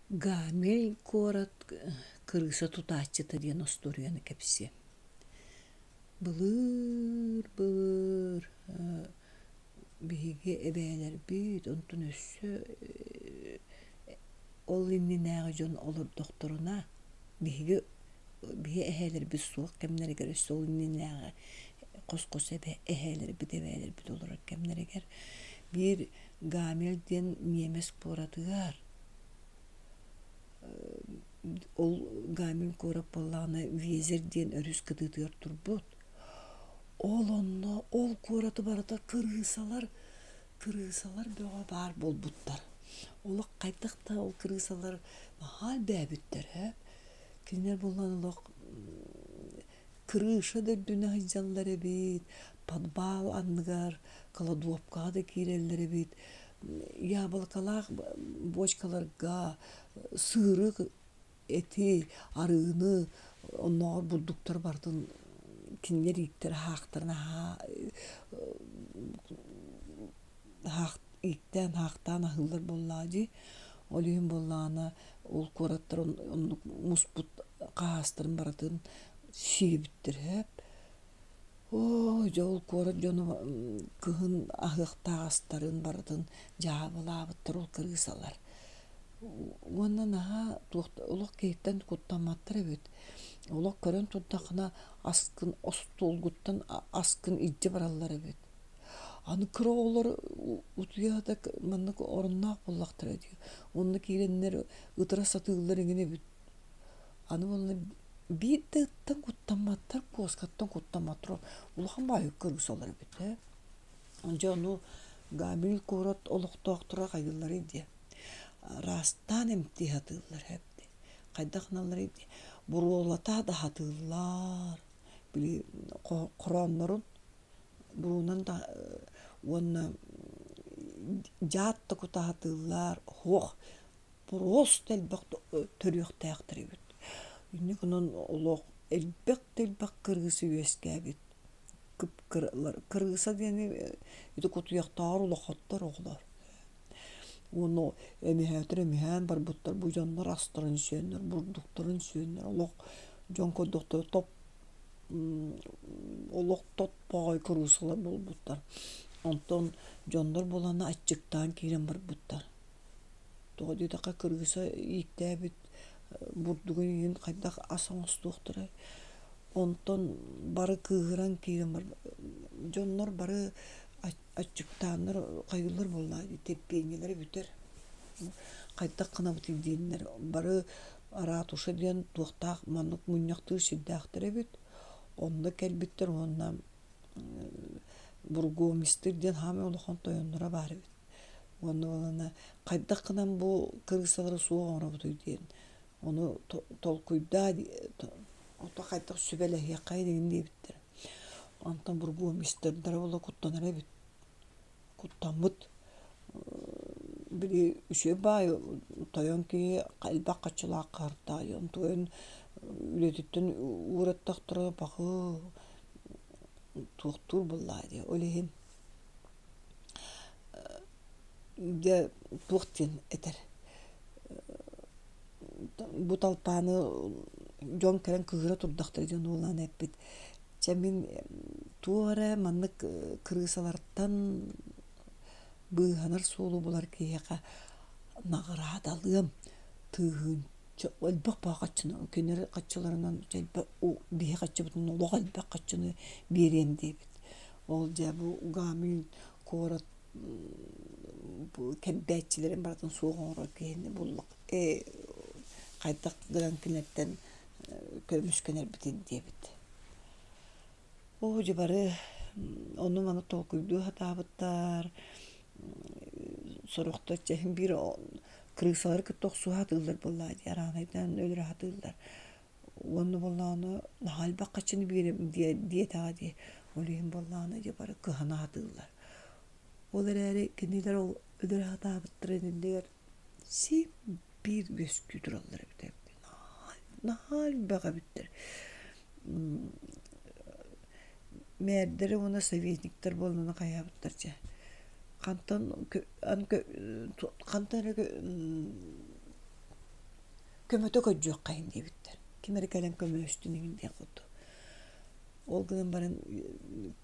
Гамель куорат кырыыса тутааччыта диэн остуоруйаны кэпсиэм. Былыыр-былыр биһиги эбээлэрбит, онтон өссө ол иннинээҕи дьон олордохторуна биһиги биһи эһээлэрбит суох кэмнэригэр өссө ол иннинээҕи хос-хос эбэ эһээлэрбит эбээлэрбит олорор кэмнэригэр биир Гамель диэн ньиэмэс куоратыгар Ол Гамин куорат буоллаҕына Везер диэн өрүс кытыытыгар турбут. Ол онно ол куораты барыта кырыысалар, кырыысалар бөҕө баар буолбуттар. Олох хайдах да ол кырыысалар наһаа элбээбиттэр ээ. Кинилэр буоллаҕына олох Крыша да үрдүнэ сылдьаллар эбит, подвал анныгар, кладовкаҕа да киирэллэр эбит, яблокалаах бочкаларга сыыры, эти, арыыны, оннооҕор бурдуктары барытын кинилэр ииктэрэ аһаахтарын аһаа ииктээн аһаахтаан аһыыллар буоллаҕа дии. Ол иһин буоллаҕына ол куораттар оннук муспут хаһаастарын барытын сиэбиттэр һээп. Оо, дьэ ол куорат дьоно кыһын аһыахтаах астарын барытын дьаабылаабыттар ол кырыысалар. Уонна наһаа туох олох киһиттэн куттамматтар эбит. Олох көрөн турдаххына аскын остуолгуттан аскын илдьэ бараллар эбит. Аны кыра оҕолор утуйа да маннык оруннаах буоллахтара дии. Онно киирэннэр ытыра сатыыллар эҥин эбит. Аны уонна биир да ыттан куттамматтар, куоскаттан куттамматтар. Улахан баайы кыргысалар эбит ээ. Дьэ ону Гамиль куорат олохтоохторо хайыылларый диэ. Араастаан эмтии сатыыллар эбит. Хайдах гыналларый диэ. Буруолата да сатыыллар. Били хорооннорун буруунан да уонна дьаат да кута сатыыллар. Суох просто элбэх төрүөхтээхтэр эбит. Инньэ гынан олох элбэх да элбэх кырыыса үөскээбит. Кып-кыралар. Кырыыса диэни ити кутуйахтааҕар улахаттар оҕолор. Уонна эмиһээтэр эмиһээн барбыттар бу дьоннор астарын сиэннэр, бурдуктарын сиэннэр олох дьон көрдөхтөрө топ олох топпоҕой кырыысалар буолбуттар. Онтон дьоннор буоланна аччыктаан киирэн барбыттар. Тоҕо диэтэххэ кырыыса ииктээбит бурдугун иһин хайдах ас оҥостуохтарай. Онтон бары кыыһыран киирэн дьоннор бары аччыктааннар хайыыллар буоллаа дии тэрпиэнньэлэрэ бүтэр. Хайдах гынабытый диэннэр бары ратуша диэн туохтаах маннык мунньахтыыр сирдээхтэр эбит. Онно кэлбиттэр уонна бургомистр диэн хаамай улахан тойонноро баар эбит. Уонна уонна хайдах гынан бу кырыысалары суох оҥоробутуй диэн ону толкуйдаа ото хайдах сүбэлэһиэххэ диэн диэбиттэр. Онтон бургомистрдара буола куттанар эбит. Куттаммыт били үчүгэй баай тойон киһи элбэх хаччылаах хаартаай онтуойун үлэтиттэн уураттахтара баҕыы туохтуур буоллаа дии ол иһин дьэ туох диэн этэр бу талпааны дьон кэлэн кыыһыра турдахтара диэн уолан эппит чэ мин туох эрэ маннык кырыысалартан быыһанар суолу булар киһиэхэ наҕараадалыам тыыһыынча элбэх баа хаччыны кинилэр хаччыларынан биһи хаччыбытынан олох элбэх хаччыны биэриэм диэбит ол дьэ бу Гамин куорат кэрбээччилэрин барытын суох оҥорор киһини буллах хайдах гынан кинилэртэн көмүскэнэрбитин диэбит. Оо дьэ бары ону-маны толкуйдуу сатаабыттар, сорохтор чэ иһин биир крысалары кытта охсуһа сатыыллар буоллаҕа дии, араанайдаан өлөрө сатыыллар. Уонна буоллаҕына наһаа элбэх хаччыны биэрэм диэтэҕэ дии, ол иһин буоллаҕына дьэ бары кыһана сатыыллар. Ол эрээри кинилэр ол өлөрө сатаабыттарын иннигэр син биир үөскүү тураллар эбит наһаа элбэх эбиттэр. Мээрдэрэ уонна советниктар буоллаҕына хайаабыттар дьэ хантан хантан эрэ. Көмөтө көрдүөххэйин диэбиттэр. Ким эрэ кэлэн көмөлөстүн иҥин диэх курдук. Ол гынан баран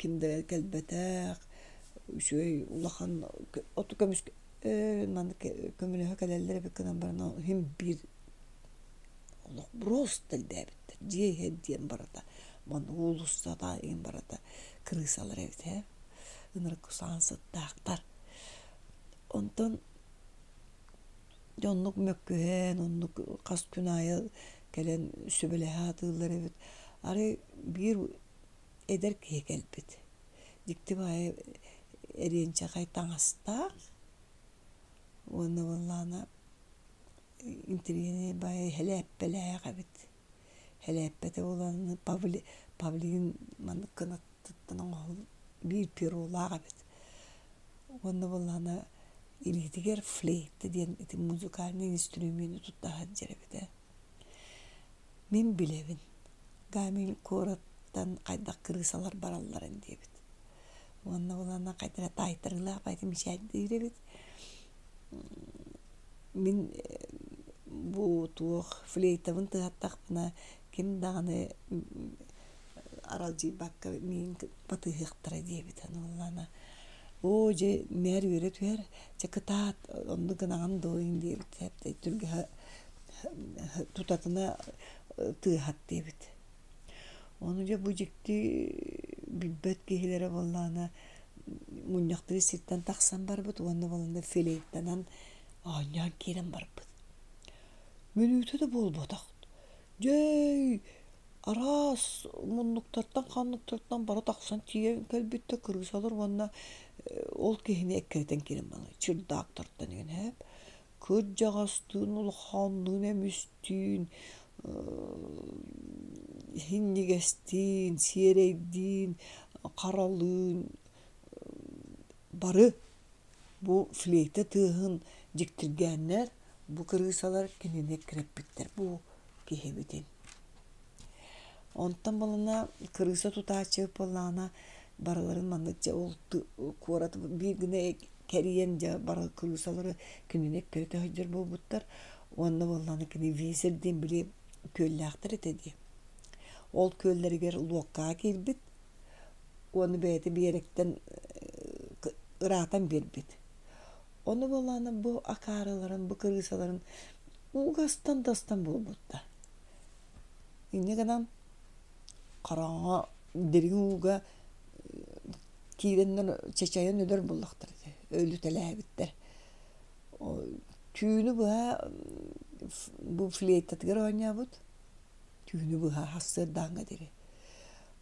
ким да кэлбэтэх, үчүгэй улахан оту көмүс маннык көмөлөһө кэлэллэр эбит гынан баран иһин биир олох просто элбээбиттэр. Дьиэ иһэ диэн барыта манна уулуссата иһин барыта крысалар эбит ээ. Ынырык кусаҕан сыттаахтар. Онтон Дьэ оннук мөккүһэн, оннук хас күн аайы кэлэн сүбэлэһэ сатыыллар эбит. Арай биир эдэр киһи кэлбит. Дьикти баайы эриэнчэхэй таҥастаах уонна буоллаҕына интэриэһинэй баайы сэлээппэлээх эбит. Сэлээппэтэ буолан павлин маннык кынаттыттан оҥоһуллубут биир перолаах эбит. Уонна буоллаҕына илиитигэр флейта диэн ити музыкальнай инструмены тутта сылдьар эбит ээ. Мин билэбин, Гамиль куораттан хайдах кырыысалар баралларын диэбит. Уонна буоллаҕына хайдах эрэ таайтарыылаах баайта мичээрдиир эбит. Мин бу туох флейтабын тыаһаттахпына ким даҕаны аралдьыйбакка миигин батыһыахтара диэбит. Аны оо дьэ мээр үөрэ түһэр, чэ кытаат оннук гынаҕын дуо диэбит түргэһэ тутатына тыаһат диэбит. Ону дьэ бу дьикти билбэт киһилэрэ буоллаҕына мунньахтыыр сиртэн тахсан барбыт уонна буоллаҕына филейтанан оонньоон киирэн барбыт. Мүнүүтэ да буолбатах. Дьэй, араас муннуктартан ханныктартан бары тахсан тиийэн кэлбиттэр кырыысалар уонна ол киһини эккирэтэн киирэн бараллар чердаактартан игин һээп кырдьаҕастыын улаханныын эмистиин иһинньигэстиин сиэрэйдиин харалыын бары бу флейта тыаһын дьиктиргээннэр бу кырыысалар кинини эккирэппиттэр бу киһибитин. Онтон буоллаҕына кырыыса тутааччы буоллаҕына барыларын маннык дьэ ол куорат биир гына кэрийэн дьэ бары кырыысалары кинини эккирэтэ сылдьар буолбуттар уонна буоллаҕына кини визер диэн били күөллээхтэр этэ дии. Ол күөллэригэр луоккаҕа киирбит уонна бэйэтэ биэрэктэн ыраатан биэрбит. Ону буоллаҕына бу акаарыларын, бу кырыысаларын ууга ыстан да ыстан буолбуттар. Инньэ гынан хараҥаҕа дириҥ ууга киирэннэр чачайан өлөр буоллахтар этэ, өлүтэлээбиттэр. Түүнү быһа бу флейтатыгар оонньообут, түүнү быһа сарсыардааҥҥа диэри.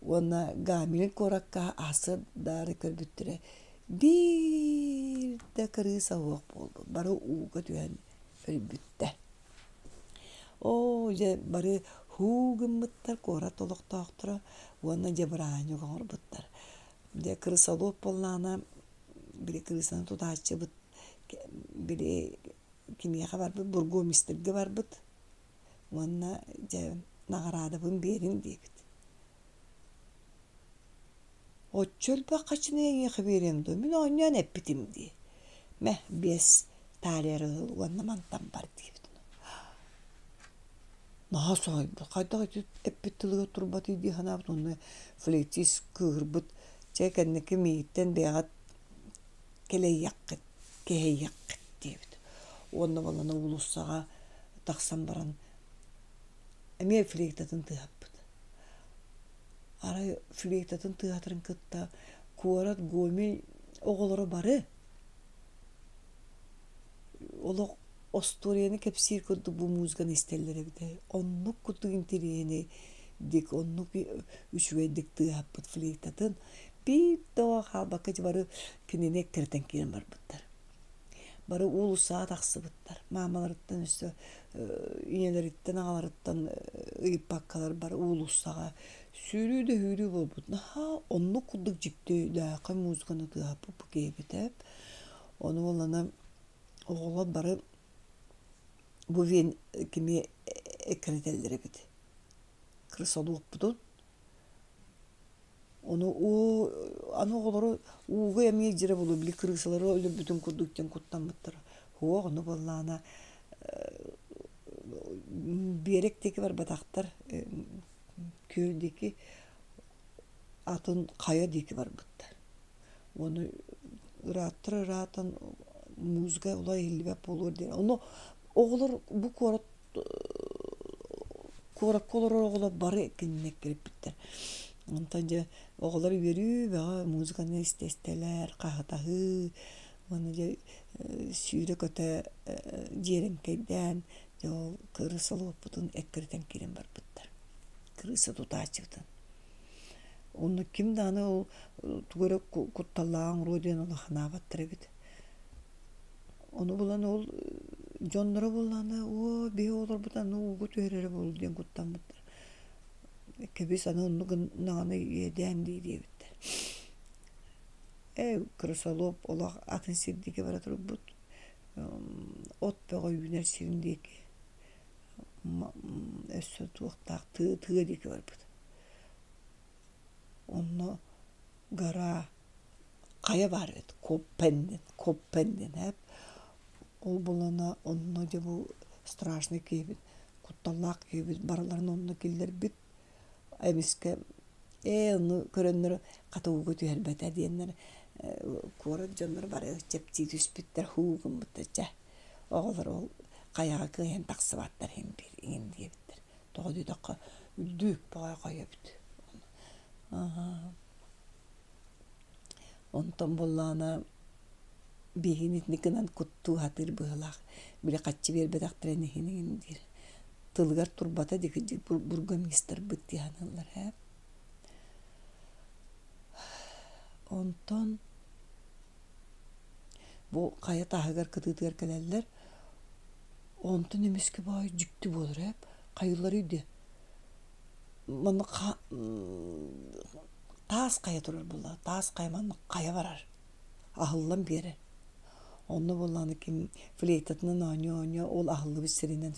Уонна Гамилин куоракка сарсыардаары көрбүттэрэ биир да кырыыса суох буолбут, бары ууга түһэн өлбүттэр. Оо, дьэ, бары һуу гыммыттар куорат олохтоохторо уонна дьэ бырааһынньык оҥорбуттар. Дьэ крысолов буоллаҕына, били крысаны тутааччыбыт били кимиэхэ барбыт, бургомистрга барбыт уонна дьэ наҕараадабын биэриҥ диэбит. Оччо элбэх хачыны эйиэхэ биэриэм дуо, мин оонньоон эппитим дии. Мэ, биэс талер ыл уонна мантан бар диэбит. Наһаа соһуйбут, хайдах ити эппит тылыгар турбатый дии санаабыт уонна флейтист кыыһырбыт, чэ кэнники миигиттэн бэйэҕит кэлэйиэххит, кэһэйиэххит диэбит. Уонна балана уулуссаҕа тахсан баран эмиэ флейтатын тыаһаппыт. Арай флейтатын тыаһатарын кытта куорат Гомель оҕолоро бары олох остуоруйаны кэпсиир курдук бу музыканы истэллэр эбитэ. Оннук курдук интэриэһинэйдик, оннук үчүгэйдик тыаһаппыт флейтатын биир да оҕо хаалбакка бары кинини эккирэтэн киирэн барбыттар. Бары уулуссаҕа тахсыбыттар. Маамаларыттан өссө ийэлэриттэн, аҕаларыттан ыйыппаккалар бары уулуссаҕа сүүрүү да сүүрүү буолбут. Наһаа оннук курдук дьиктилээхэй музыканы тыаһаппыт бу киһибитэ. Ону буоллаҕына оҕолор бары бу кими эккирэтэллэр эбит. Крысолуоппутун Ону уу аны оҕолору ууга эмиэ дьирэ булу били крысалары өлөрбүтүн курдук диэн куттаммыттара. Суох, ону буоллаҕына Биэрэк диэки барбатахтар, күөл диэки атын хайа диэки барбыттар. Уонна ырааттар ыраатан музыка олох иһиллибэт буолуо диэн. Ону оҕолор бу куорат куоракка олорор оҕолор бары кинини эккирэппиттэр. Онтон дьэ оҕолор үөрүү бөҕө музыканы истэ-истэлэр, хаһытаһыы, уонна дьэ сүүрэ-көтө дьиэрэҥкэйдээн дьэ ол кырыса олоппутун эккирэтэн киирэн барбыттар. Кырыса тутааччыбытын. Онно ким даҕаны ол тугу эрэ кутталлааҕы оҥоруо диэн улаханаабаттар эбит. Ону булан ол дьонноро буоллаҕына уо биһи оҕолорбут аны ууга түһэрэрэ буолуо диэн куттаммыттар. Кэбис аны оннук гыннаҕына иэдээн дии диэбиттэр. Ээ крысолов олох атын сир диэки бара турбут. От бөҕө үүнэр сирин диэки өссө туохтаах тыа тыа диэки барбыт. Онно гора хайа баар эбит Коппен диэн Коппен диэн эп. Ол булана онно дьэ бу страшный киһибит, кутталлаах киһибит барыларын онно киллэрбит. Эмискэ ээ ону көрөннөр хата ууга түһэрбэтэ диэннэр куорат дьонноро бары чэпчии түспүттэр һуу гыммыттар чэ оҕолор ол хайаҕа кыайан тахсыбаттар иһин биир иҥин диэбиттэр. Тоҕо диэтэххэ үрдүк баҕайы хайа эбит. Онтон буоллаҕына биһигини итинник гынан куттуу сатыыр быһыылаах. Били хаччы биэрбэтэхтэрин иһин иҥин диир. Тылыгар турбата дии бургомистрбыт дии саныыллар ээ. Онтон бу хайа таһыгар кытыытыгар кэлэллэр. Онтон эмискэ баай дьикти буолар ээ. Хайыылары өйдөө. Манна таас хайа турар буолла. Таас хайа манна хайа барар. Аһыллан биэрэр. Онно буоллаҕына ким флейтатынан оонньуу-оонньуу ол аһыллыбыт сиринэн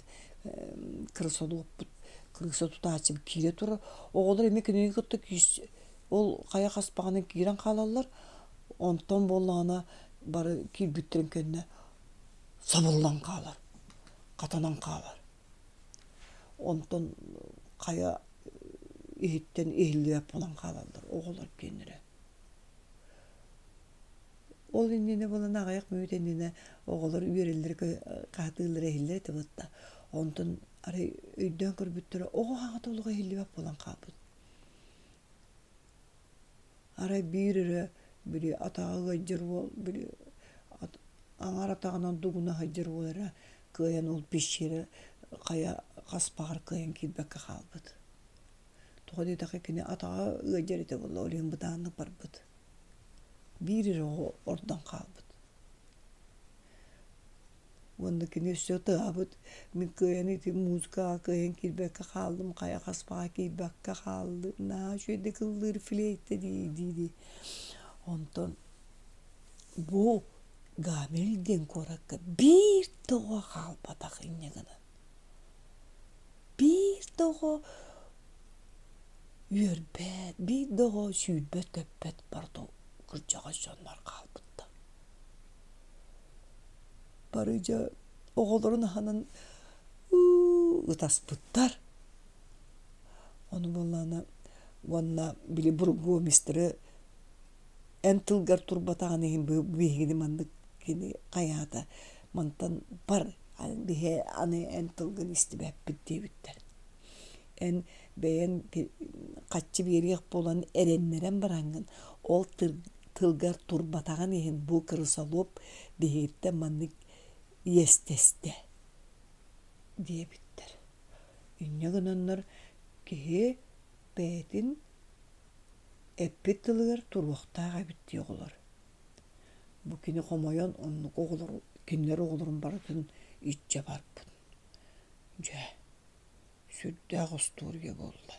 крысолуоппут крыса тутааччыбыт киирэ турар. Оҕолор эмиэ кинини кытта киис ол хайа хаспаҕынан киирэн хаалаллар. Онтон буоллаҕына бары киирбиттэрин кэннэ сабыллан хаалар, хатанан хаалар. Онтон хайа иһиттэн иһиллибэт буолан хаалаллар оҕолор киэннэрэ. Ол иннинэ буолан аҕыйах мүнүүтэ иннинэ оҕолор үөрэллэрэ хаһытыыллара иһиллэр этэ буолта. Онтон арай өйдөөн көрбүттэрэ оҕо аҕата олоҕо иһиллибэт буолан хаалбыт. Арай биир эрэ били атаҕа ыалдьар уол били аҥар атаҕынан дугуна сылдьар уол эрэ кыайан ол пещера хайа хаспаҕар кыайан киирбэккэ хаалбыт. Тоҕо диэтэххэ кини атаҕа ыалдьар этэ буолла, ол иһин бытааннык барбыт. Биир эрэ оҕо ордон хаалбыт. Уонна кини өссө ытаабыт, мин кыайан ити музыкаҕа кыайан киирбэккэ хааллым, хайа хаспаҕа киирбэккэ хааллым, наһаа үчүгэйдик ыллыыр флейта дии-дии. Онтон бу Гамель диэн куоракка биир да оҕо хаалбатах инньэ гынан. Биир да оҕо үөрбэт, биир да оҕо сүүрбэт-көппөт барыта кырдьаҕас дьоннор хаалбыттар. Бары дьэ оҕолорун аһынан ытаспыттар. Ону буоллаҕына уонна били бургомистры эн тылгар турбатаҕын иһин биһигини маннык кини хайаата мантан бар биһи аны эн тылгын истибэппит диэбиттэр. Эн бэйэҥ хаччы биэриэх буолан эрэннэрэн бараҥҥын ол тылгар турбатаҕын иһин бу крысолов биһигиттэн маннык иэстэстэ диэбиттэр. Инньэ гынаннар киһи бэйэтин эппит тылыгар туруохтаах эбит дии оҕолор. Бу кини хомойон оннук оҕолору кинилэр оҕолорун барытын илдьэ барбыт. Дьэ, сүрдээх остуоруйа буолла.